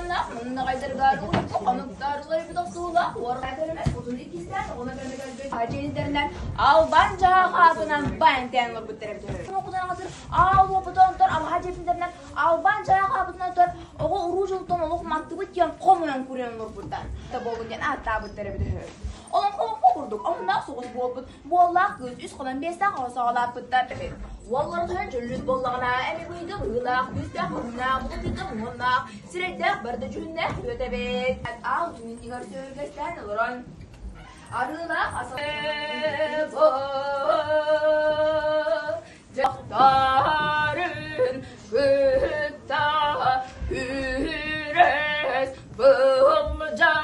Уонна муннаҕайдарыгар урукку хонуктар уларыйбыт охсуулаах уорҕа көрүмэт утун иккистээн оҕону көрмө дьиэнитэринэн албан дьааҕаатынан баантээн олорбуттар эбит үһү. Аал уопутун алаһа дьиэтинэринэн албан дьааҕаабытынан тор оҕо уруу дьолтон олох маттыбыт диэн хомуйан курйан олорбуттар. Буолбут диэн ааттаабыттар эбит үһү. Олоҥхо курдук омуннаах соҕус буолбут буоллаах кыыс үс хонон биэстээх оҕо саҕалааппыттар. Уолларын тойон дьөллүт буоллаҕына, эми быйга быһыылаах, күүстээх муһуннаах, бутутуйга муһуннаах, сирэйдээх барда дьүһүннээх үөт эбит. Аал түннүгэр сөһүргэстээн олорон, арыылаах аса дьахтарын кытта үрес былдьа.